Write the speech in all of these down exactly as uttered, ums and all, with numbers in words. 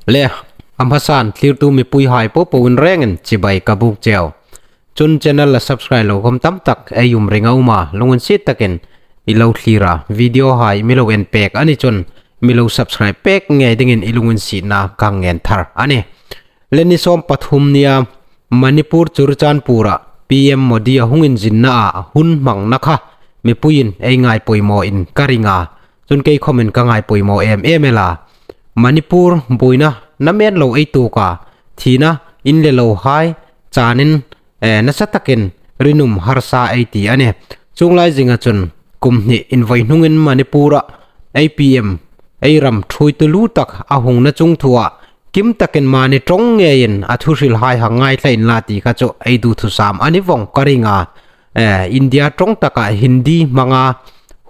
Le, a hmasan thlirtu mipuihai popo in rengin chibai ka buk cheu. Chun channel la subscribe lo khom tam tak ei um ring a um a, lunginsiet takin i lo thlir a, video hai mi lo en pek a ni chun mi lo subscribe pek ngei dingin i lunginsietna ka ngen thar a nih. Le ni sawm pathum nia Manipur Churachandpur-a P M Modi a hung inzinna a hun hmangna kha mipuiin ei ngai poimaw in ka ring a, chun kei khomin ka ngai poimaw em em el a. Manipur buoina namen lo ei tuok a, thina in le lo hai chanin, eh, nasa takin rinum harsa ei ti a nih. Chuong lai zinga chun kum hni invoi hnungin Manipur-a ei P M, ei ram ṭhuoitu lu tak a hungna chungthua kim takin mani ṭawng ngeiin a thuhrilhai hang ngaithla inla ti kha chu ei duthusam a ni vong ka ring a. Eh, India ṭawng taka Hindi hmanga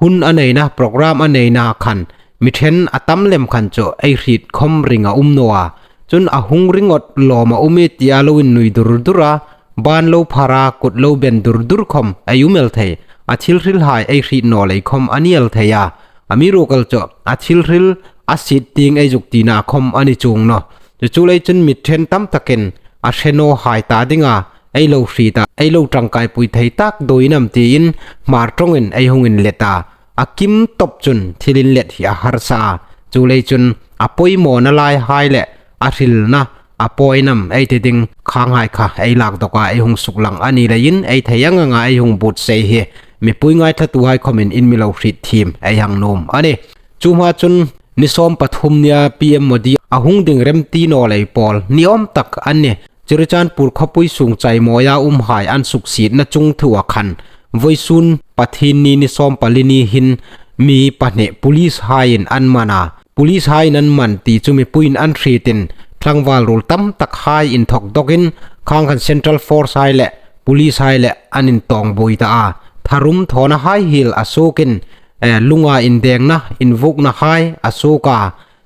hun a neina, program a neina khan mi ṭhen a tam lem khan chu ei hriet khom ring a um naw a. Chun a hung ringawt lawm a um ie tia lo innui dur dur a, ban lo phar a, kut lo ben dur dur khom ei um el thei. A thil hrilhai ei hriet naw lei khom a ni el thei a. Amiruokchu a thil hril a siet tieng ei zuk tina khom a ni chuong nawh. Chu chu lei chun mi ṭhen tam takin a hre nawhai ta dinga ei lo hriet a, ei lo ṭangkaipui thei tak dawin am tiin Hmar ṭawngin ei hung inlet a. A kim tawp chun thil inlet hi a harsa a. Chu lei chun a poimawna laihai le a hrilna a point am ei ti ding khanghai kha ei lak dawka ei hung suklang a ni leiin ei thei ang anga ei hung buotsai hi mipui ngaithlatuhai khomin in mi lo hriet thiem ei hang nuom a nih. Chu hma chun ni sawm pathum nia P M Modi a hung ding remti naw lei pawl ni awm tak an nih. Churachandpur khawpui sung chaimawia umhai an suksietna chungthua khan vawisun Pathienni ni sawm pali ni hin mi pahni police haiin an man a. Police haiin an man ti chu mipuiin an hrietin tlangval ruol tam takhai inthawk dawkin khang khan Central Force hai le police hai le an intawng buoi ta a. Tharum thawna hai hiel a suokin, eh, lunga indengna, invuokna hai a suok a.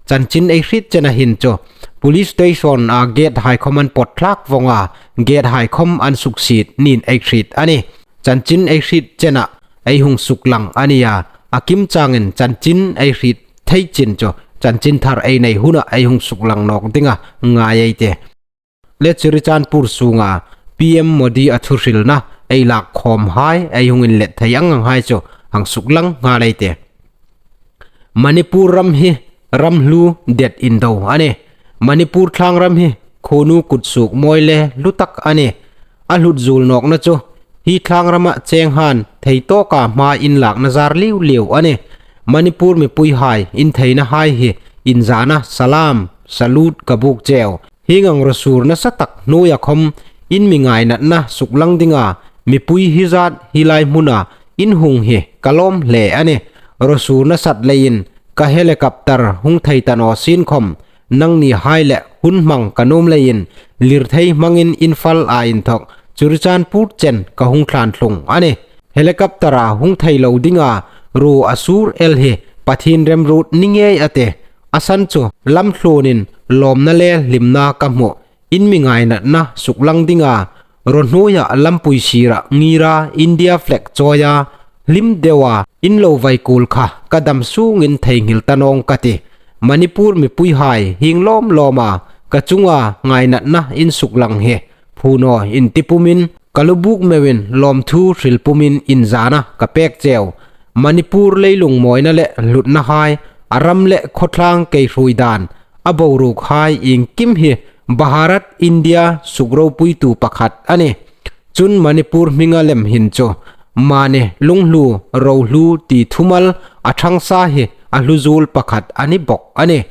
Chanchin ei hriet chena hin chu police station-a gate hai khom an pawt thlak vong a, gate hai khom an suksiet niin ei hriet a nih. Chanchin ei hriet chena ei hung suklang a ni a, a kim changin chanchin ei hriet thei chin chu chanchin thar ei nei huna ei hung suklang nawk dinga ngai ei tih. Le Churachandpur sunga P M Modi a thuhrilna ei lak khawmhai ei hung inlet thei ang anghai chu hang suklang nghal ei tih. Manipur ram hi ram hlu det indo a nih. Manipur thlangram hi khuonu kutsuok mawi le hlu tak a nih. A hlut zuol nawkna chu hi thlangrama cheng han thei tawka hma inlakna zar liu liu a nih. Manipur mipuihai intheinahai hi inzana salam, salute ka buk cheu. Hieng ang rawsur nasa tak hnuoia khom in mi ngainatna suklang dinga mipui hi zat hi lai hmuna in hung hi ka lawm hle a nih. Rawsur nasat leiin ka helicopter hung thei ta naw sien khom, nangnihai le hun hmang ka nuom leiin lirthei hmangin Imphal-a inthawk Churachandpur chen ka hung thlanthlung a nih. Helicopter-a hung thei lo dinga ruo a sur el hi Pathien remruot ni ngei a tih. A san chu lamthluonin lawmna le hlimna ka hmu. In mi ngainatna suklang dinga, raw hnuoia lampui sira ngira India flag chawia hlim deua in lo vaikuol kha ka dam sungin theinghil ta nawng ka tih. Manipur mipuihai hieng lawm lawma ka chunga ngainatna in suklang hi phu naw in ti pumin ka lubuk meuin lawmthu hril pumin inzana ka pek cheu. Manipur leilung mawina le hlutnahai, a ram le khawtlang keihruoi dan, a boruokhai iengkim hi Bharat India sukropuitu pakhat a nih. Chun Manipur hminga lem hin chu mani lunghlu, rohlu ti thumal a ṭhangsa hi a hlu zuol pakhat a ni bawk a nih.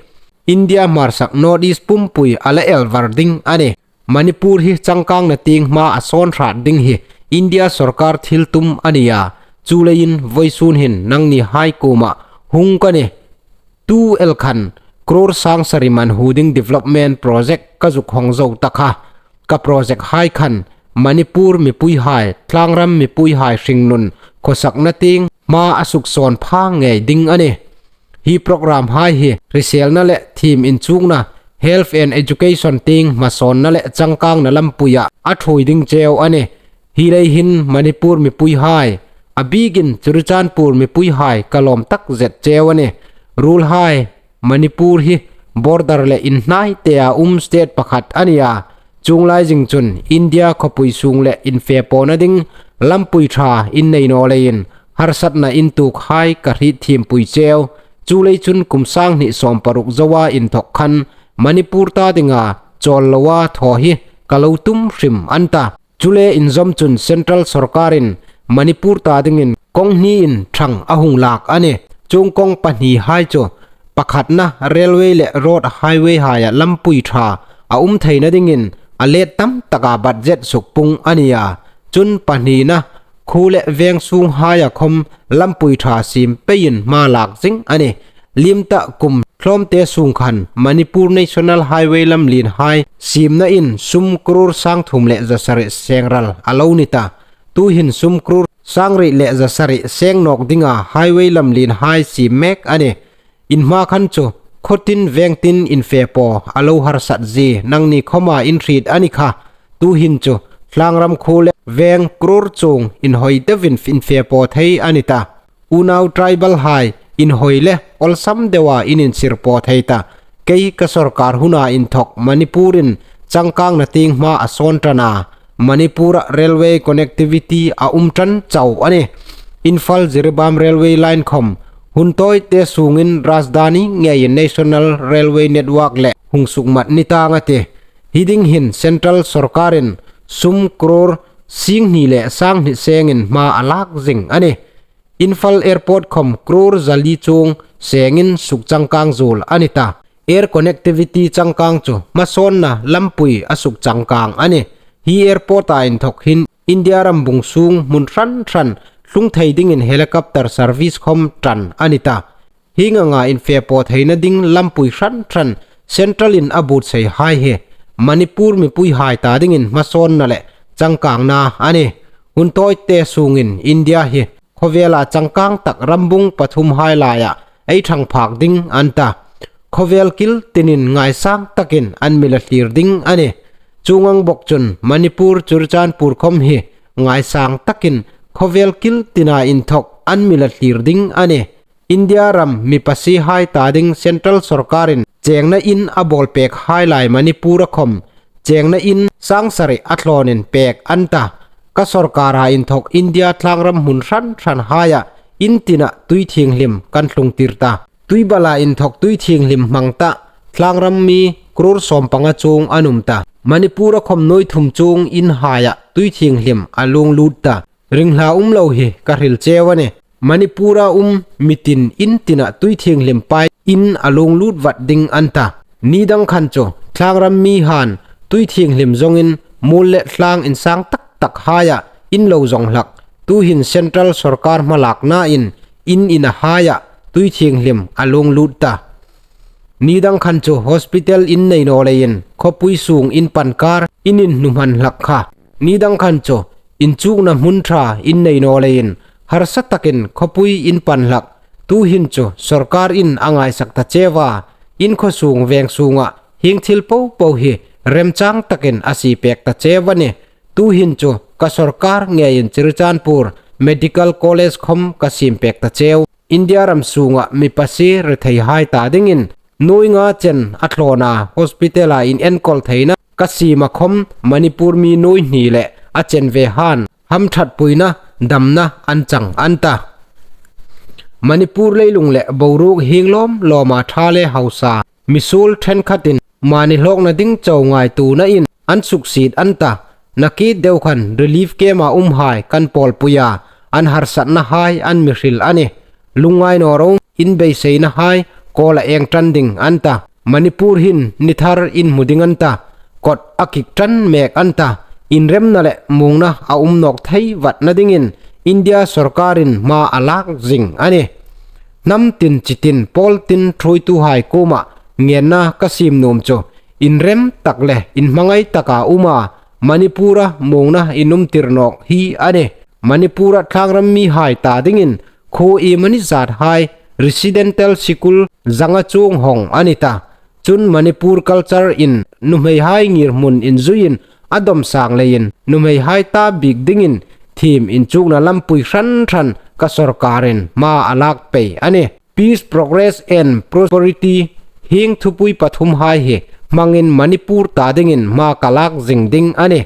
India hmarsak North East pumpui a la el var ding a nih. Manipur hi changkangna tieng hma a sawn hrat ding hi India sorkar thil tum a ni a. Chuleiin vawisun hin nangnihai kuoma hung ka nih. Tu el khan crore sang sari man hu ding development project ka zuk hawng zo ta kha. Ka project hai khan Manipur mipuihai, thlangram mipuihai hringnun khawsakna tieng hma a suksawn pha ngei ding a nih. Hi program hai hi hriselna le thiem inchukna, health and education tieng hmasawnna le changkangna lampuia a ṭhuoi ding cheu a nih. Hi lei hin Manipur mipuihai, a bikin Churachandpur mipuihai ka lawm tak zet cheu a nih. Ruolhai, Manipur hi border le inhnai te a um state pakhat a ni a. Chuong lai zing chun India khawpui sung le infe pawna ding lampui ṭha in nei naw leiin harsatna in tuok hai ka hriet thiempui cheu. Chuleiin chun kum sang hni sawm paruk zoa inthok khan Manipur ta dinga chawl loa thaw hi ka lo tum hrim an ta. Chu le inzawm chun Central Sawrkarin Manipur ta dingin kawng hni in ṭhang a hung lak a nih. Chuong kawng pahni hai chu pakhatna railway le road highway haia lampui ṭha a um theina dingin a let tam taka budget sukpung a ni a. Chun pahnina khuo le veng sung haia khawm lampui ṭha siem peiin hma lak zing a nih. Liem ta kum tlawmte sung khan Manipur National Highway lamlien hai siemna in sum crore sang thum le za sari seng ral a lo ni ta. Tuhin sum crore sang ri le za sari seng nawk dinga highway lamlien hai siem mek a nih. Inhma khan chu khaw tin veng tin infe paw a lo harsat zie nangni khawma in hriet a ni kha. Tuhin chu tlangram khuo le veng crore chuong inhawi deuin infe paw thei a ni ta. Unau tribal hai inhawi le awlsam deua in insir paw thei ta. Kei ka sawrkar huna inthok Manipurin changkangna tieng hma a sawn ṭan a. Manipura railway connectivity a um ṭan chau a nih. Imphal Jiribam railway line khawm hun tawite sungin Rajdhani ngeiin National Railway Network le hung sukmat ni tang a tih. Hi ding hin Central Sawrkarin sum crore sing hni le sang hni sengin hma a lak zing a nih. Imphal Airport khawm crore zali chuong sengin suk changkang zuol a ni ta. Air connectivity changkang chu hmasawnna lampui a suk changkang a nih. Hi airport-a inthok hin India rambung sung hmun hran hran tlung thei dingin helicopter service khawm ṭan a ni ta. Hieng anga infe paw theina ding lampui hran hran Central-in a buotsai hai hi Manipur mipui hai ta dingin hmasawnna le changkangna a nih. Hun tawite sungin India hi khawvela changkang tak rambung pathum hai laia ei ṭhang phak ding an ta. Khawvel kil tinin ngaisang takin an mi la thlir ding a nih. Chuong ang bawk chun Manipur Churachandpur khawm hi ngaisang takin khawvel kil tina inthok an mi la thlir ding a nih. India ram mi pasie hai ta ding Central Sawrkarin chengna in a bawl pek hai lai Manipur-a khawm chengna in sang sari a thlawnin pek an ta. Ka sawrkara inthok India tlangram hmun hran hran haia in tina tui thienghlim kan tlung tir ta. Tuibala inthok tui thienghlim hmang ta tlangram mi crore sawm panga chuong an um ta. Manipur-a khawm nuoi thum chuong in haia tui thienghlim a luong lut ta. Ringhla um lo hi ka hril cheu a nih. Manipur-a um mi tin in tina tui thienghlim pai in a luong lut vat ding an ta. Ni dang khan chu tlangram mi han tui thienghlim zawngin muol le tlang insang tak tak haia in lo zawng hlak. Tuhin Central Sawrkar hmalaknain in ina haia tui thienghlim a luong lut ta. Ni dang khan chu hospital in nei naw leiin khawpui sung in pan kar in inhnuhman hlak kha. Ni dang khan chu inchukna hmun ṭha in nei naw leiin harsa takin khawpui in pan hlak. Tuhin chu sawrkarin a ngaisak ta cheu a, in khaw sung veng sunga hieng thil popo hi remchang takin a sie pek ta cheu a nih. Tuhin chu ka sawrkar ngeiin Churachandpur Medical College khawm ka siem pek ta cheu. India ram sunga mi pasie rethei hai ta dingin nuoi nga chen a thlawna hospital-a inenkawl theina ka siema khawm Manipur mi nuoi hni le a chen ve han hamṭhatpuina damna an chang an ta. Manipur leilung le boruok hieng lawm lawma ṭha le hausa misuol ṭhenkhatin mani hlawkna ding chau ngaituonain an suksiet an ta. Nakie deu khan relief camp-a um hai kan pawlpui a, an harsatna hai an mi hril a nih. Lungngai naw ro, in beiseina hai kawla eng ṭan ding an ta. Manipur hin ni thar in hmu ding an ta. Kawt a kik ṭan mek an ta. Inremna le muongna a um nawk thei vatna dingin India sawrkarin hma a lak zing a nih. Hnam tin chi tin pawl tin ṭhuoitu hai kuoma ngenna ka siem nuom chu inrem tak le inhmangai taka uma Manipur-a muongna in um tir nawk hi a nih. Manipur-a tlangram mi hai ta dingin khuo iemani zat hai residential sikul zanga chuong hawng a ni ta. Chun Manipur culture-in nuhmei hai ngirhmun inzuiin a dawm sang leiin nuhmei hai ta bik dingin thiem inchukna lampui hran hran ka sawrkarin hma a lak pei a nih. Peace, Progress and Prosperity Hieng thupui pathumhai hi hmangin Manipur ta dingin hma ka lak zing ding a nih.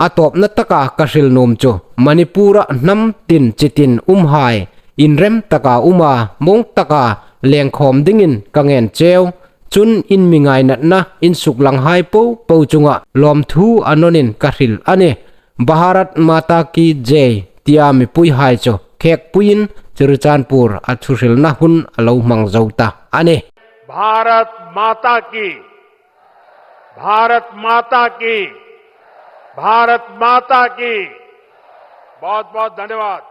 A tawpna taka ka hril nuom chu Manipur-a hnam tin chi tin umhai inrem taka um a, mawng taka lengkhawm dingin ka ngen cheu. Chun in mi ngainatna, in suklanghai popo chunga lawmthu a nawnin ka hril a nih. Bharat Mata Ki Jai tia mipuihai chu khekpuiin Churachandpur-a thuhrilna hun a lo hmang zo ta a nih. Bharat माता की, भारत माता की, भारत माता की। बहुत बहुत धन्यवाद।